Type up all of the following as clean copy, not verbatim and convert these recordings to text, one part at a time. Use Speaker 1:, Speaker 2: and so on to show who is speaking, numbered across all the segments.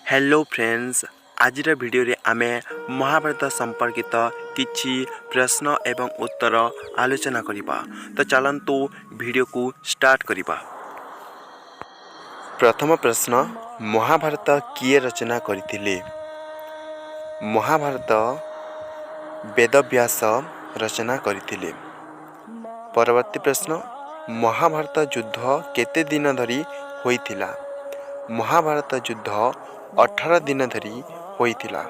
Speaker 1: Hello friends, ଆଜିର ଭିଡ଼ିଓରେ ଆମେ ମହାଭାରତ ସମ୍ପର୍କିତ କିଛି ପ୍ରଶ୍ନ ଏବଂ ଉତ୍ତର ଆଲୋଚନା କରିବା। ତ ଚାଲନ୍ତୁ, ଭିଡ଼ିଓକୁ ଷ୍ଟାର୍ଟ କରିବା। ପ୍ରଥମ ପ୍ରଶ୍ନ, ମହାଭାରତ କିଏ ରଚନା କରିଥିଲେ? ମହାଭାରତ ବେଦବ୍ୟାସ ରଚନା କରିଥିଲେ। ପରବର୍ତ୍ତୀ ପ୍ରଶ୍ନ, ମହାଭାରତ ଯୁଦ୍ଧ କେତେ ଦିନ ଧରି ହୋଇଥିଲା? ମହାଭାରତ ଯୁଦ୍ଧ 18 ଦିନ ଧରି ହୋଇଥିଲା।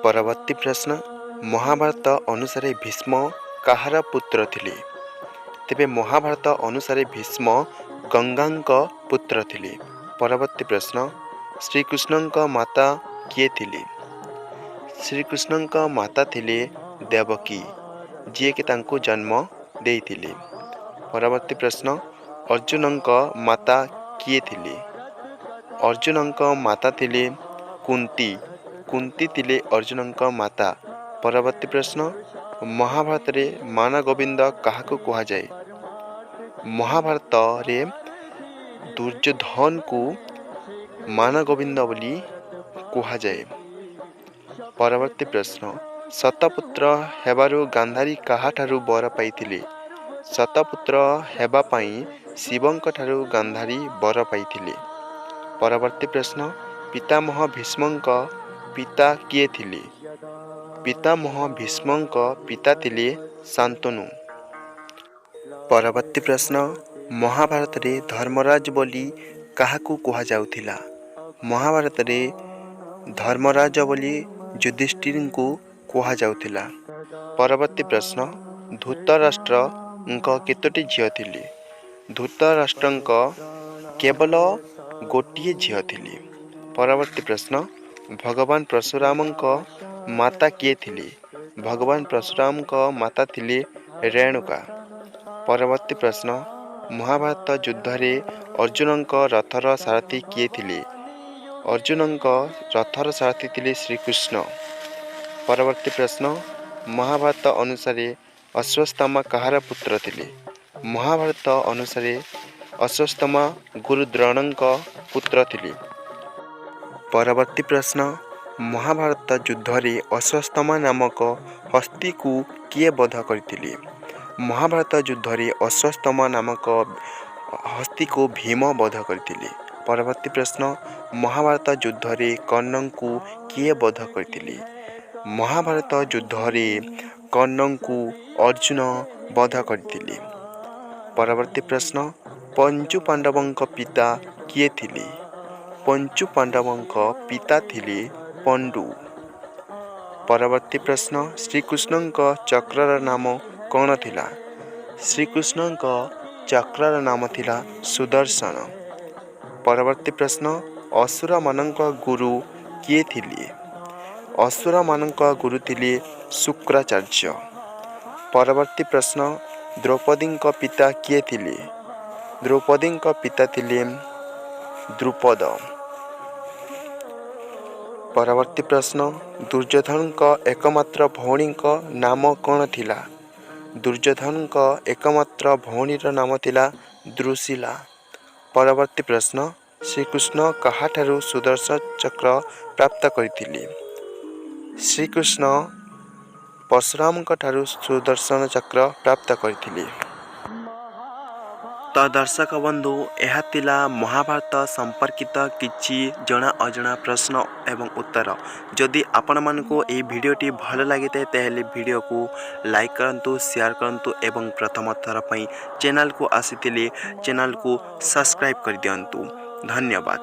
Speaker 1: ପରବର୍ତ୍ତୀ ପ୍ରଶ୍ନ, ମହାଭାରତ ଅନୁସାରେ ଭୀଷ୍ମ କାହାର ପୁତ୍ର ଥିଲେ? ତେବେ ମହାଭାରତ ଅନୁସାରେ ଭୀଷ୍ମ ଗଙ୍ଗାଙ୍କ ପୁତ୍ର ଥିଲେ। ପରବର୍ତ୍ତୀ ପ୍ରଶ୍ନ, ଶ୍ରୀକୃଷ୍ଣଙ୍କ ମାତା କିଏ ଥିଲେ? ଶ୍ରୀକୃଷ୍ଣଙ୍କ ମାତା ଥିଲେ ଦେବକୀ, ଯିଏକି ତାଙ୍କୁ ଜନ୍ମ ଦେଇଥିଲେ। ପରବର୍ତ୍ତୀ ପ୍ରଶ୍ନ, ଅର୍ଜୁନଙ୍କ ମାତା କିଏ ଥିଲେ? ଅର୍ଜୁନଙ୍କ ମାତା ଥିଲେ କୁନ୍ତି। କୁନ୍ତି ଥିଲେ ଅର୍ଜୁନଙ୍କ ମାତା। ପରବର୍ତ୍ତୀ ପ୍ରଶ୍ନ, ମହାଭାରତରେ ମାନଗୋବିନ୍ଦ କାହାକୁ କୁହାଯାଏ? ମହାଭାରତରେ ଦୁର୍ଯ୍ୟୋଧନକୁ ମାନଗୋବିନ୍ଦ ବୋଲି କୁହାଯାଏ। ପରବର୍ତ୍ତୀ ପ୍ରଶ୍ନ, ଶତପୁତ୍ର ହେବାରୁ ଗାନ୍ଧାରୀ କାହାଠାରୁ ବର ପାଇଥିଲେ? ଶତପୁତ୍ର ହେବା ପାଇଁ ଶିବଙ୍କଠାରୁ ଗାନ୍ଧାରୀ ବର ପାଇଥିଲେ। ପରବର୍ତ୍ତୀ ପ୍ରଶ୍ନ, ପିତାମହ ଭୀଷ୍ମଙ୍କ ପିତା କିଏ ଥିଲେ? ପିତାମହ ଭୀଷ୍ମଙ୍କ ପିତା ଥିଲେ ଶାନ୍ତନୁ। ପରବର୍ତ୍ତୀ ପ୍ରଶ୍ନ, ମହାଭାରତରେ ଧର୍ମରାଜ ବୋଲି କାହାକୁ କୁହାଯାଉଥିଲା? ମହାଭାରତରେ ଧର୍ମରାଜ ବୋଲି ଯୁଧିଷ୍ଠିରଙ୍କୁ କୁହାଯାଉଥିଲା। ପରବର୍ତ୍ତୀ ପ୍ରଶ୍ନ, ଧୃତରାଷ୍ଟ୍ରଙ୍କ କେତୋଟି ଝିଅ ଥିଲେ? ଧୃତରାଷ୍ଟ୍ରଙ୍କ କେବଳ ଗୋଟିଏ ଝିଅ ଥିଲେ। ପରବର୍ତ୍ତୀ ପ୍ରଶ୍ନ, ଭଗବାନ ପରଶୁରାମଙ୍କ ମାତା କିଏ ଥିଲେ? ଭଗବାନ ପରଶୁରାମଙ୍କ ମାତା ଥିଲେ ରେଣୁକା। ପରବର୍ତ୍ତୀ ପ୍ରଶ୍ନ, ମହାଭାରତ ଯୁଦ୍ଧରେ ଅର୍ଜୁନଙ୍କ ରଥର ସାରଥୀ କିଏ ଥିଲେ? ଅର୍ଜୁନଙ୍କ ରଥର ସାରଥୀ ଥିଲେ ଶ୍ରୀକୃଷ୍ଣ। ପରବର୍ତ୍ତୀ ପ୍ରଶ୍ନ, ମହାଭାରତ ଅନୁସାରେ ଅଶ୍ୱତ୍ଥାମା କାହାର ପୁତ୍ର ଥିଲେ? ମହାଭାରତ ଅନୁସାରେ ଅଶ୍ୱତ୍ଥାମା ଗୁରୁ ଦ୍ରୋଣଙ୍କ ପୁତ୍ର ଥିଲେ। ପରବର୍ତ୍ତୀ ପ୍ରଶ୍ନ, ମହାଭାରତ ଯୁଦ୍ଧରେ ଅଶ୍ୱତ୍ଥାମା ନାମକ ହସ୍ତୀକୁ କିଏ ବଧ କରିଥିଲେ? ମହାଭାରତ ଯୁଦ୍ଧରେ ଅଶ୍ୱତ୍ଥାମା ନାମକ ହସ୍ତୀକୁ ଭୀମ ବଧ କରିଥିଲେ। ପରବର୍ତ୍ତୀ ପ୍ରଶ୍ନ, ମହାଭାରତ ଯୁଦ୍ଧରେ କର୍ଣ୍ଣଙ୍କୁ କିଏ ବଧ କରିଥିଲେ? ମହାଭାରତ ଯୁଦ୍ଧରେ କର୍ଣ୍ଣଙ୍କୁ ଅର୍ଜୁନ ବଧ କରିଥିଲେ। ପରବର୍ତ୍ତୀ ପ୍ରଶ୍ନ, ପଞ୍ଚୁ ପାଣ୍ଡବଙ୍କ ପିତା କିଏ ଥିଲେ? ପଞ୍ଚୁ ପାଣ୍ଡବଙ୍କ ପିତା ଥିଲେ ପଣ୍ଡୁ। ପରବର୍ତ୍ତୀ ପ୍ରଶ୍ନ, ଶ୍ରୀକୃଷ୍ଣଙ୍କ ଚକ୍ରର ନାମ କ'ଣ ଥିଲା? ଶ୍ରୀକୃଷ୍ଣଙ୍କ ଚକ୍ରର ନାମ ଥିଲା ସୁଦର୍ଶନ। ପରବର୍ତ୍ତୀ ପ୍ରଶ୍ନ, ଅସୁରମାନଙ୍କ ଗୁରୁ କିଏ ଥିଲେ? ଅସୁରମାନଙ୍କ ଗୁରୁ ଥିଲେ ଶୁକ୍ରାଚାର୍ଯ୍ୟ। ପରବର୍ତ୍ତୀ ପ୍ରଶ୍ନ, ଦ୍ରୌପଦୀଙ୍କ ପିତା କିଏ ଥିଲେ? ଦ୍ରୌପଦୀଙ୍କ ପିତା ଥିଲେ ଦ୍ରୁପଦ। ପରବର୍ତ୍ତୀ ପ୍ରଶ୍ନ, ଦୁର୍ଯ୍ୟୋଧନଙ୍କ ଏକମାତ୍ର ଭଉଣୀଙ୍କ ନାମ କ'ଣ ଥିଲା? ଦୁର୍ଯ୍ୟୋଧନଙ୍କ ଏକମାତ୍ର ଭଉଣୀର ନାମ ଥିଲା ଦୁଃଶୀଲା। ପରବର୍ତ୍ତୀ ପ୍ରଶ୍ନ, ଶ୍ରୀକୃଷ୍ଣ କାହାଠାରୁ ସୁଦର୍ଶନ ଚକ୍ର ପ୍ରାପ୍ତ କରିଥିଲେ? ଶ୍ରୀକୃଷ୍ଣ ପରଶୁରାମଙ୍କ ଠାରୁ ସୁଦର୍ଶନ ଚକ୍ର ପ୍ରାପ୍ତ କରିଥିଲେ। ତ ଦର୍ଶକ ବନ୍ଧୁ, ଏହା ଥିଲା ମହାଭାରତ ସମ୍ପର୍କିତ କିଛି ଜଣା ଅଜଣା ପ୍ରଶ୍ନ ଏବଂ ଉତ୍ତର। ଯଦି ଆପଣମାନଙ୍କୁ ଏହି ଭିଡ଼ିଓଟି ଭଲ ଲାଗିଥାଏ, ତାହେଲେ ଭିଡ଼ିଓକୁ ଲାଇକ୍ କରନ୍ତୁ, ସେୟାର କରନ୍ତୁ ଏବଂ ପ୍ରଥମ ଥର ପାଇଁ ଚ୍ୟାନେଲକୁ ଆସିଥିଲେ ଚ୍ୟାନେଲକୁ ସବସ୍କ୍ରାଇବ୍ କରିଦିଅନ୍ତୁ। ଧନ୍ୟବାଦ।